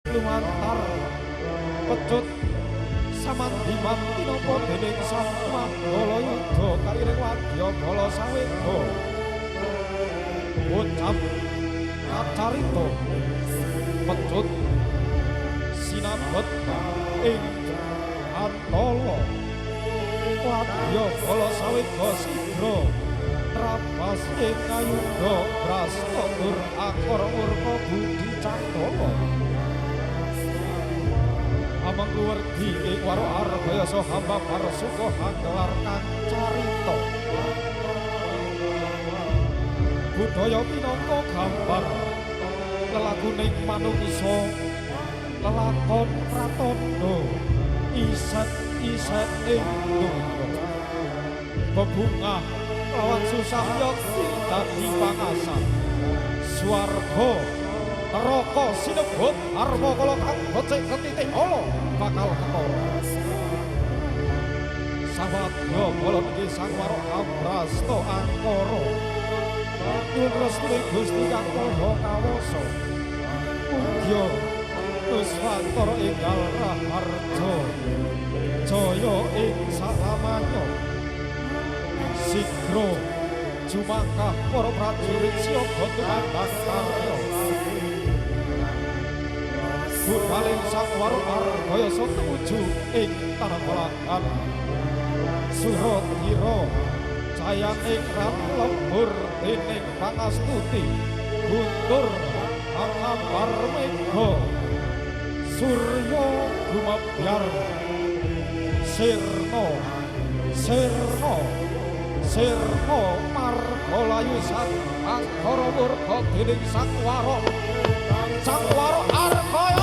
Lumantar pecut samandiman tinapa dening Sang Manggala Yuda kairing wadya bala saweda ucap kacarita pecut sinabet ing antala wadya bala saweda sigra trabas ing ayudha brasta dur akara murka budi cantala amang luwerdi ing waro argayasa hambabar suka hanggelar kang carita budaya minangka gambar lelakuning manungsa lelakon pratandha iset-iset ing donya bebungah lawan susah yekti dadi pangasan swarga neraka sinebut dharma kala kang becik ketitik ala bakal ketara sawadya bala niki Sang Warok Ambrasta angkara nyuwun restune Gusti Kang Maha Kawasa Pudya Nuswantara enggal raharja jaya ing salamanya sigra jumangkah para prajurit siaga tumandang karya budaling Sang Warok Argayasa tumuju ing tanah Palagan Suradira jayaning rat lembur dening pangastuti guntur angambar mega surya gumebyar sirna sirna sirna margalayu sang angkara murka dening Sang Warok Sang Warok Argayasa.